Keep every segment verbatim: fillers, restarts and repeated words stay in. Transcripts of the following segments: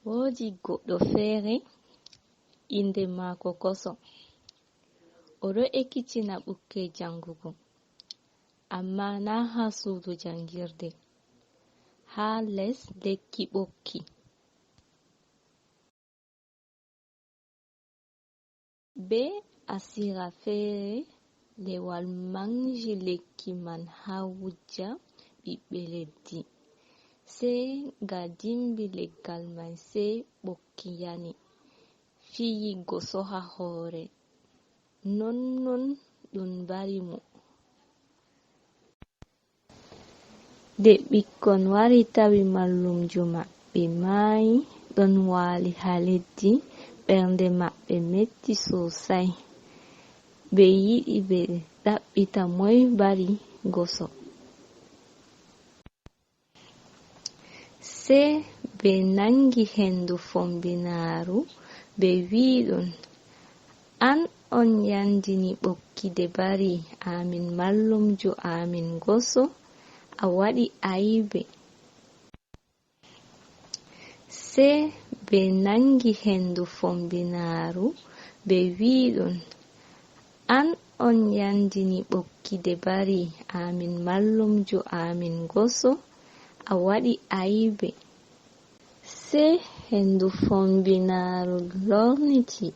Woodi goɗɗo feere, innde maako Koso. O ɗo ekkitina ɓukkey janngugo, ammaa naa haa suudu janngirde, haa les lekki ɓokki. Bee asiira feere, lewal maŋgji lekki man haa wujja ɓiɓɓe leddi. Sey nga dimbi leggal man, sey ɓokki yani, fiyi Goso haa hoore. Nonnon ɗum mbari mo. Nde ɓikkon wari tawi mallumjo maɓɓe maayi, ɗon waali haa leddi, ɓernde maɓɓe metti soosay. Ɓe yiɗi ɓe ɗaɓɓita moy mbari Goso. Sey ɓe naŋgi hendu fombinaaru, ɓe wi'i ɗum, "An on yandini ɓokki nde mbari amin mallumjo amin Goso, a waɗi aybe." Sey ɓe naŋgi hendu fombinaaru, ɓe wi'i ɗum, "An on yandini ɓokki nde mbari amin mallumjo amin Goso, a waɗi aybe." Sey hendu fombinaaru lorniti,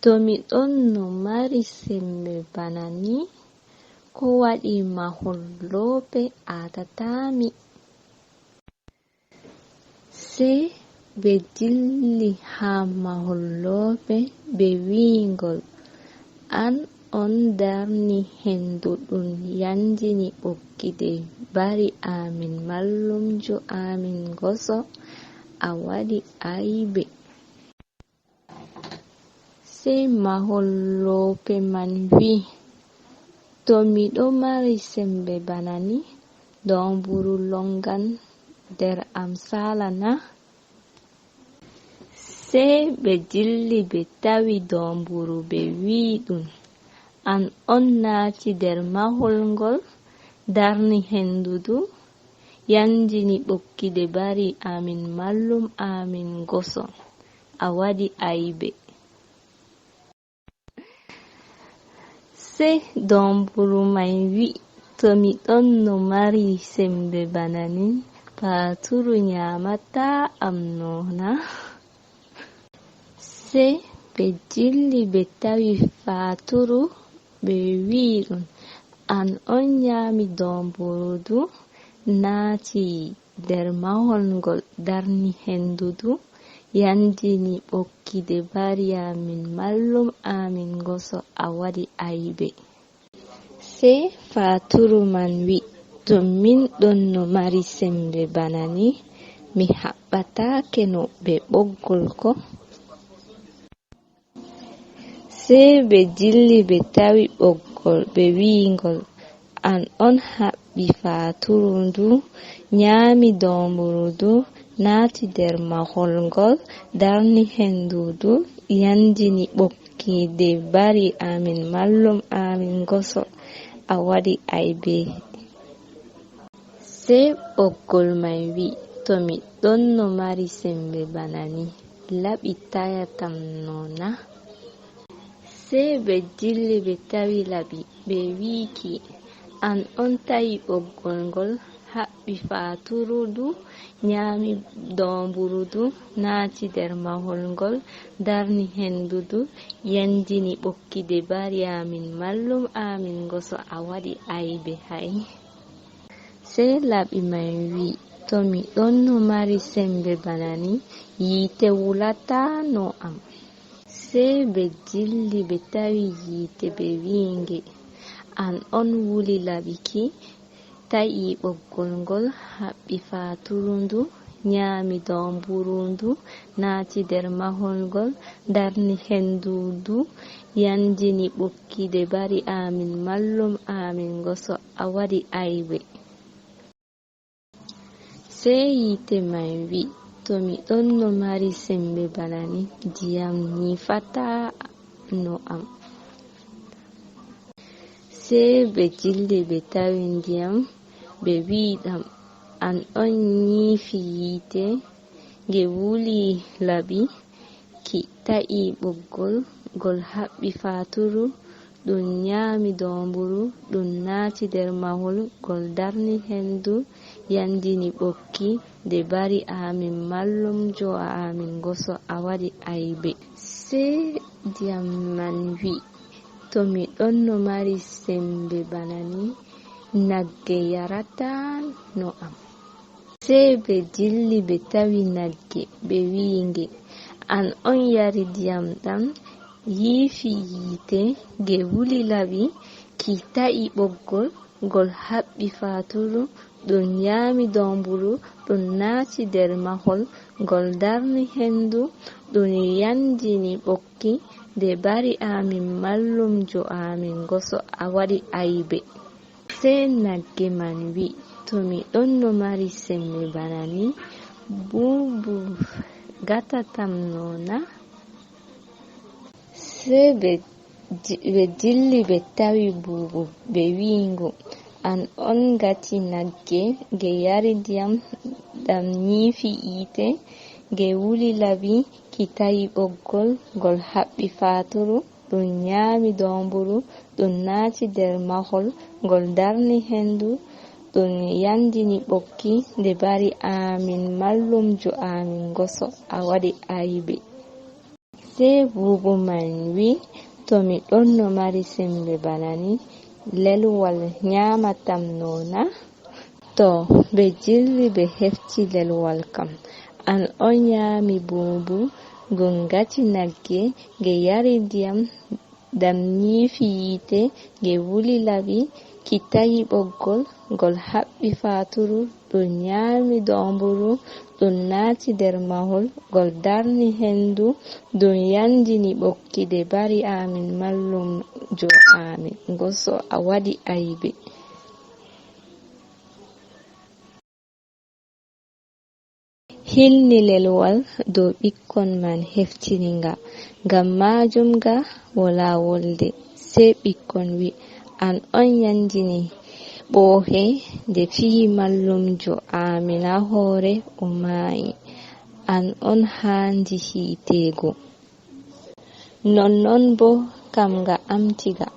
"To mi ɗonno mari sembe bana ni, ko waɗi mahol loope aatataa mi?" Sey ɓe dilli haa mahol loope, ɓe wi'i ngol, "An on darni hendu ɗum yandini ɓokki nde mbari amin mallumjo amin Goso, a waɗi aybe." Sey mahol loope man wi'i, "To miɗo mari sembe bana ni, doomburu longan nder am saala na?" Sey ɓe dilli ɓe tawi doomburu, ɓe wi'i ɗum, "An on naati nder mahol ngol, darni hendu ndu, yandini ɓokki nde mbari amin mallum amin Goso, a waɗi aybe." Sey doomburu may wi'i, "To mi ɗonno mari sembe bana ni, faaturu nyaamataa am noona?" Sey ɓe dilli ɓe tawi faaturu, ɓe wi'i ɗum, "An on nyaami doomburu ndu, naati nder mahol ngol, darni hendu ndu, yandini ɓokki nde mbari amin mallum amin Goso, a waɗi aybe." Sey faaturu man wi'i, "To min ɗonno mari sembe bana ni, mi haɓɓataake no bee ɓoggol ko?" Sey ɓe dilli ɓe tawi ɓoggol, ɓe wi'i ngol, "An on haɓɓi faaturu ndu, nyaami doomburu ndu, naati nder mahol ngol, darni hendu ndu, yandini ɓokki nde mbari amin mallum amin Goso, a waɗi aybe." Sey ɓoggol may wi'i, "To mi ɗonno mari sembe bana ni, laɓi tayatam no na?" Sey ɓe dilli ɓe tawi laɓi, ɓe wi'i ki, "An on ta'i ɓoggol ngol, haɓɓi faaturu ndu, nyaami doomburu ndu, naati nder mahol ngol, darni hendu ndu, yandini ɓokki nde mbari amin mallum amin Goso, a waɗi aybe hay." Sey laɓi may wi'i, "To mi ɗonno mari sembe bana ni, yiite wulataano am." Sey ɓe dilli ɓe tawi yiite, ɓe wi'i nge, "An on wuli laɓi ki, ta'i ɓoggol ngol, haɓɓi faaturu ndu, nyaami doomburu ndu, naati nder mahol ngol, darni hendu ndu, yandini ɓokki nde mbari amin mallum amin Goso, a waɗi aybe." Sey yiite may wi'i, "To mi ɗonno mari sembe bana ni, ndiyam nyiifataano am." Sey ɓe dilli ɓe tawi ndiyam, ɓe wi'i ɗam, "An on nyiifi yiite, Nge wuli laɓi, ki ta'i ɓoggol, ngol haɓɓi faaturu, ɗum nyaami doomburu, ɗum naati nder mahol, ngol darni henndu, yandini ɓokki, nde bari amin mallumjo amin ngoso a waɗi aybe. Sey ndiyam man wi'i, to mi ɗonno mari semmbe bana ni, nagge yarataa no am. Sey ɓe dilli ɓe tawi nagge, ɓe wi'i nge, an on yari ndiyam ɗam, yiifi yiite, nge wuli laɓi, ki ta'i ɓoggol, ngol haɓɓi faaturu, ɗum nyaami doomburu, ɗum naati nder mahol, ngol darni henndu, ɗum yandini ɓokki, nde bari amin mallumjo amin ngoso a waɗi aybe. Sey nagge man wi'i, to mi ɗonno mari semmbe bana ni, buubu gatatam no na? Sey ɓe di-, ɓe dilli ɓe tawi buubu, ɓe wi'i ngu, an on ngati nagge, nge yari ndiyam ɗam nyiifi yiite, nge wuli laɓi, ki ta'i ɓoggol, ngol haɓɓi faaturu, ɗum nyaami doomburu, ɗum naati nder mahol, ngol darni henndu, ɗum yandini ɓokki, nde bari amin mallumjo amin ngoso a waɗi aybe. Sey buubu man wi'i, to mi ɗonno mari semmbe bana ni, lelwal nyaamatam no na? To ɓe dilli ɓe hefti lelwal kam. An on nyaami buubu, ngu ngati nagge, nge yari ndiyam ɗam nyiifi yiite, nge wuli laɓi, ki ta'i ɓoggol, ngol haɓɓi faaturu, ɗum nyaami doomburu, ɗum naati nder mahol, ngol darni henndu, ɗum yandini ɓokki, nde bari amin mallumjo amin ngoso a waɗi aybe. Hilni lelwal dow ɓikkon man heftini nga, ngam maajum nga walaa wolde. Sey ɓikkon wi'i, an on yandini ɓoohe nde fiyi mallumjo amin haa hoore o maayi. An on haandi hiiteego. Nonnon boo kam nga amti nga,